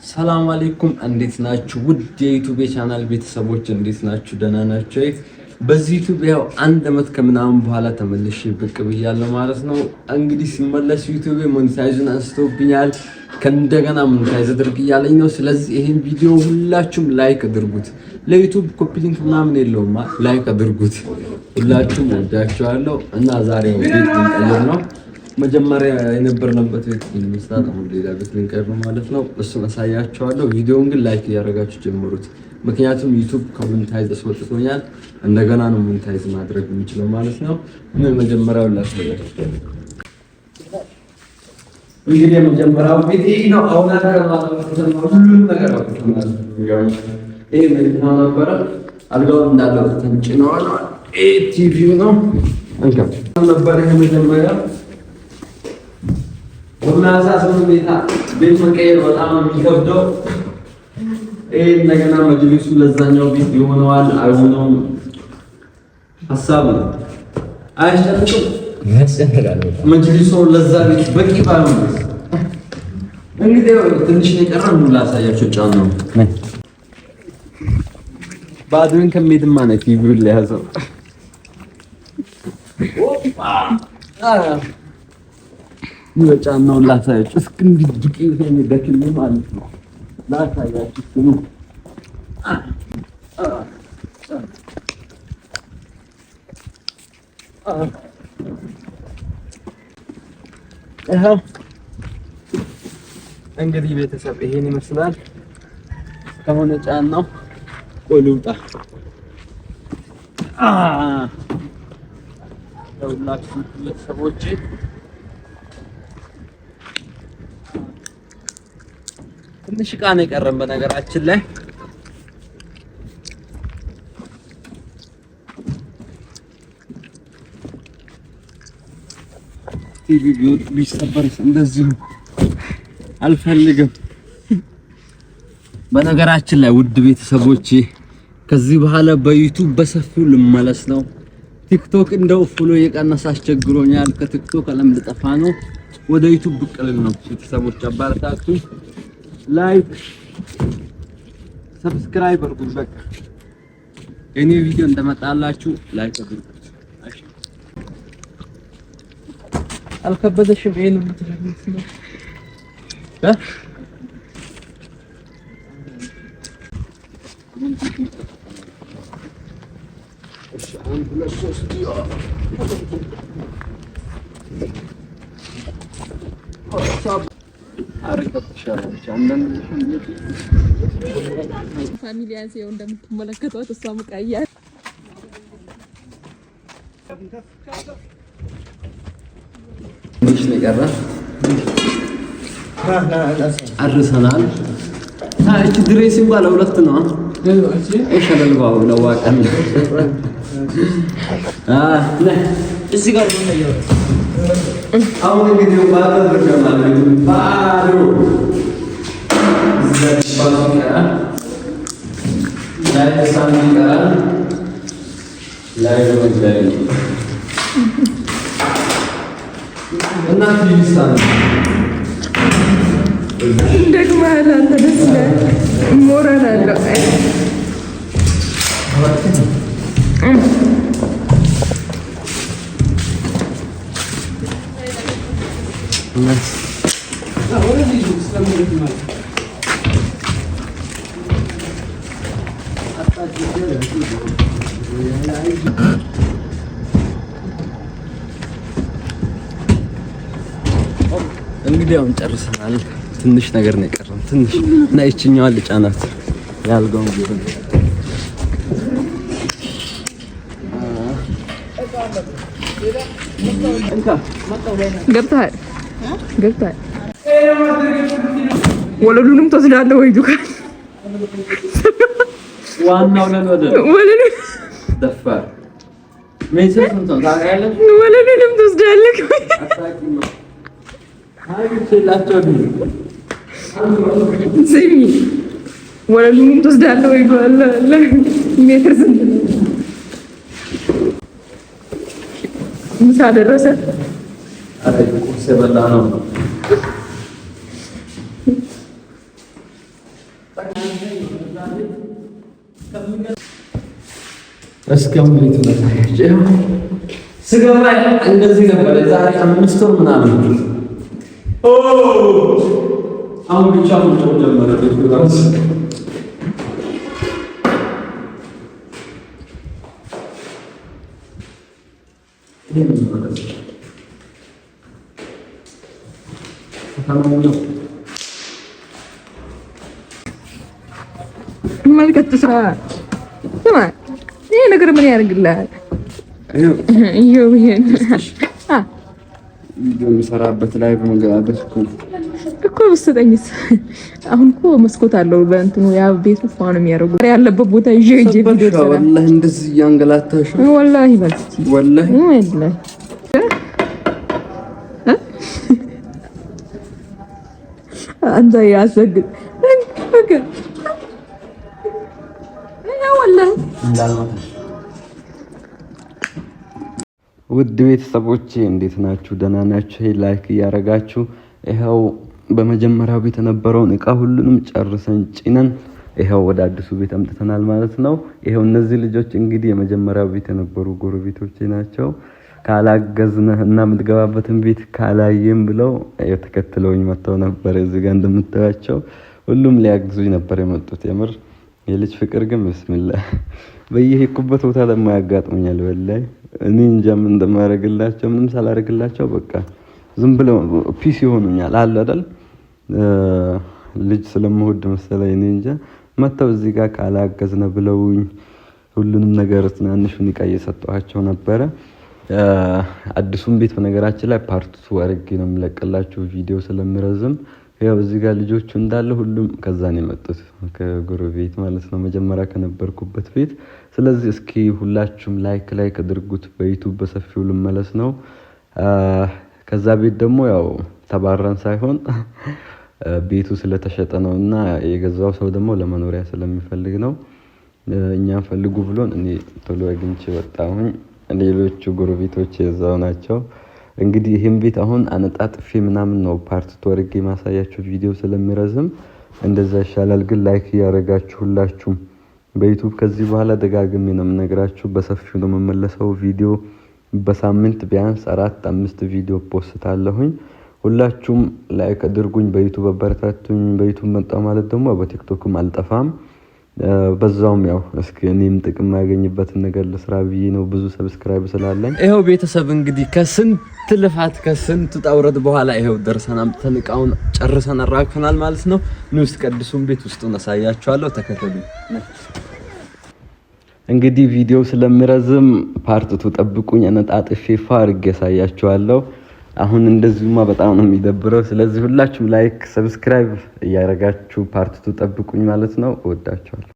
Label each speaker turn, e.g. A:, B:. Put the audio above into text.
A: ሰላም አለይኩም፣ እንዴት ናችሁ? ውድ የዩቲዩብ ቻናል ቤተሰቦች እንዴት ናችሁ? ደህና ናችሁ? በዚህ ዩቲዩብ ያው አንድ አመት ከምናምን በኋላ ተመልሼ ብቅ ብያለሁ ማለት ነው። እንግዲህ ሲመለስ ዩቲዩብ monetize ን አንስቶብኛል። ከእንደገና monetize አድርግ እያለኝ ነው። ስለዚህ ይሄን ቪዲዮ ሁላችሁም like አድርጉት። ለዩቲዩብ copy link ምናምን የለውም፣ like አድርጉት። ሁላችሁም ወዳችኋለሁ እና ዛሬ ቤት ልንቀይር ነው። መጀመሪያ የነበርንበት ቤት ይመስላል። አሁን ሌላ ቤት ልንቀይር ነው ማለት ነው። እሱን አሳያችኋለሁ። ቪዲዮውን ግን like እያደረጋችሁ ጀምሩት። ምክንያቱም ዩቲዩብ ከ monetize አስወጥቶኛል። እንደገና ነው monetize ማድረግ የምችለው ማለት ነው። ምን መጀመሪያውን ላሳያችሁ። እንግዲህ የመጀመሪያው ቤት ይሄ ነው። አሁን ሁሉም ነገር ይሄ መኝታው ነበረ። አልጋው እንዳለ ተንጭነዋል። ይሄ ቲቪው ነው እንካ ነበር። ይሄ መጀመሪያ በሚያሳዝን ሁኔታ ቤት መቀየር በጣም ነው የሚከብደው። ይሄ እንደገና መጅሊሱ ለዛኛው ቤት ይሆነዋል አይሆነውም ሀሳብ ነው። አያስጨንቅም?
B: ያስጨንቃል።
A: መጅሊሱ ለዛ ቤት በቂ ባይሆን እንግዲህ ትንሽ ነው የቀረን። ኑ ላሳያቸው። ጫን ነው ባዶን ከሚሄድማ ነው ቲቪውን ለያዘው። ጫናውን ላሳያችሁ እስኪ እንዲህ ዱቄት ደክሜ ማለት ነው ላሳያችሁ እስኪ ነው። ይኸው እንግዲህ ቤተሰብ ይሄን ይመስላል። እስካሁን ጫናው። ቆይ ልውጣ። ለሁላችሁ ቤተሰቦቼ ትንሽ ዕቃ ነው የቀረን። በነገራችን ላይ ቲቪ ቢሰበርስ እንደዚሁ አልፈልግም። በነገራችን ላይ ውድ ቤተሰቦቼ ከዚህ በኋላ በዩቲዩብ በሰፊው ልመለስ ነው። ቲክቶክ እንደው follow እየቀነሰ አስቸግሮኛል። ከቲክቶክ አለም ልጠፋ ነው። ወደ ዩቲዩብ ብቅ ልል ነው። ቤተሰቦች አባረታቱ፣ like subscribe አድርጉኝ። በቃ የኔ ቪዲዮ እንደመጣላችሁ like አድርጉት። አልከበደሽም? ይሄን የምትለምት ነው እ
C: ፋሚሊያን ሲሆን እንደምትመለከቷት እሷ ሙቃያ
A: ትንሽ ነው የቀረ። ጨርሰናል። እቺ ድሬሲንግ ለሁለት ነው። እዚህ ጋር አሁን እንግዲህ ባዶ ባዶ ላይ እና ቲቪ
C: ደግመሃል አንተ። ደስ ይላል። ሞራል አለው።
A: እንግዲህ አሁን ጨርሰናል። ትንሽ ነገር ነው የቀረን፣ ትንሽ እና ይችኛዋን ልጫናት ያልጋውን ቢሆን
C: ገብተሃል ገብተሃል። ወለሉንም ትወስዳለህ ወይ ዱካን?
A: ዋናው
C: ወለሉ
A: ደፋር
C: ወለሉንም ትወስዳለህ ወይ? ስሚ ወለሉንም ትወስዳለህ ወይ? ሜትር ስንት ነው? ምሳ ደረሰ።
A: ቁርስ የበላ ነው። እስኪ አሁን ቤቱ ላሳያችሁ። ስገባ እንደዚህ ነበር የዛሬ 5 ወር ምናምን። አሁን ብቻ መጮህ ጀመረ ቤቱ ራሱ።
C: መልከት ስራ ስማ፣ ይሄ ነገር ምን ያደርግልሃል? ይኸው ይሄን
A: ቪዲዮ የሚሰራበት ላይ በመገባበት እኮ
C: እኮ ብትሰጠኝስ? አሁን እኮ መስኮት አለው በእንትኑ ያ ቤቱ ፏ ነው የሚያደርጉት ያለበት ቦታ ይዤ ሂጅ ቪዲዮ ሰራ።
A: ወላሂ እንደዚህ እያንገላታሽ
C: ወላሂ በል
A: ወላሂ
C: ወላሂ አንተ ያሰግድ ወላሂ
A: ውድ ቤተሰቦቼ እንዴት ናችሁ? ደህና ናችሁ? ይሄ like እያደረጋችሁ ይኸው በመጀመሪያው ቤት የነበረውን እቃ ሁሉንም ጨርሰን ጭነን ይኸው ወደ አዲሱ ቤት አምጥተናል ማለት ነው። ይኸው እነዚህ ልጆች እንግዲህ የመጀመሪያው ቤት የነበሩ ጎረቤቶቼ ናቸው። ካላገዝነህ እና የምትገባበትን ቤት ካላየም ብለው ተከትለውኝ መጥተው ነበር። እዚህ ጋር እንደምታያቸው ሁሉም ሊያግዙኝ ነበር የመጡት። የምር የልጅ ፍቅር ግን ብስሚላ በየሄድኩበት ቦታ ደግሞ ያጋጥሙኛል። ወላሂ እኔ እንጃ ምን እንደማደርግላቸው፣ ምንም ሳላደርግላቸው በቃ ዝም ብለው peace ይሆኑኛል አለ አይደል? ልጅ ስለምወድ መሰለኝ እኔ እንጃ። መጥተው እዚህ ጋር ካላገዝነ ብለውኝ ሁሉንም ነገር ትናንሹን እቃ እየሰጠኋቸው ነበረ። አዲሱን ቤት በነገራችን ላይ part two አድርጌ ነው የምለቅላችሁ ቪዲዮ ስለሚረዝም። ያው እዚህ ጋር ልጆቹ እንዳለ ሁሉም ከዛ ነው የመጡት ከጎረቤት ማለት ነው፣ መጀመሪያ ከነበርኩበት ቤት። ስለዚህ እስኪ ሁላችሁም like like አድርጉት። በ YouTube በሰፊው ልመለስ ነው። ከዛ ቤት ደግሞ ያው ተባረን ሳይሆን ቤቱ ስለተሸጠ ነው እና የገዛው ሰው ደግሞ ለመኖሪያ ስለሚፈልግ ነው። እኛን ፈልጉ ብሎን እኔ ቶሎ አግኝቼ ወጣሁኝ። ሌሎቹ ጎረቤቶች የዛው ናቸው። እንግዲህ ይህም ቤት አሁን አነጣጥፌ ምናምን ነው part two አድርጌ ማሳያችሁ ቪዲዮ ስለሚረዝም እንደዛ ይሻላል። ግን like እያደረጋችሁ ሁላችሁም በ YouTube ከዚህ በኋላ ደጋግሜ ነው የምነግራችሁ። በሰፊው ነው የምመለሰው። ቪዲዮ በሳምንት ቢያንስ 4 5 ቪዲዮ post አለሁኝ። ሁላችሁም like አድርጉኝ፣ በ YouTube አበረታቱኝ። በ YouTube መጣሁ ማለት ደግሞ በ TikTok ም አልጠፋም። በዛውም ያው እስኪ እኔም ጥቅም የማገኝበትን ነገር ልስራ ብዬ ነው፣ ብዙ subscribe ስላለኝ። ይኸው ቤተሰብ እንግዲህ ከስንት ልፋት ከስንት ውጣ በኋላ ይኸው ደርሰን አምጥተን እቃውን ጨርሰን አራግፈናል ማለት ነው። ኑ እስኪ አዲሱን ቤት ውስጡን አሳያችኋለሁ፣ ተከተሉ። እንግዲህ ቪዲዮ ስለሚረዝም part two ጠብቁኝ። አነጣጥፌ ፏ አድርጌ አሳያችኋለሁ። አሁን እንደዚሁማ በጣም ነው የሚደብረው። ስለዚህ ሁላችሁም like፣ subscribe እያደረጋችሁ part two ጠብቁኝ ማለት ነው። እወዳችኋለሁ።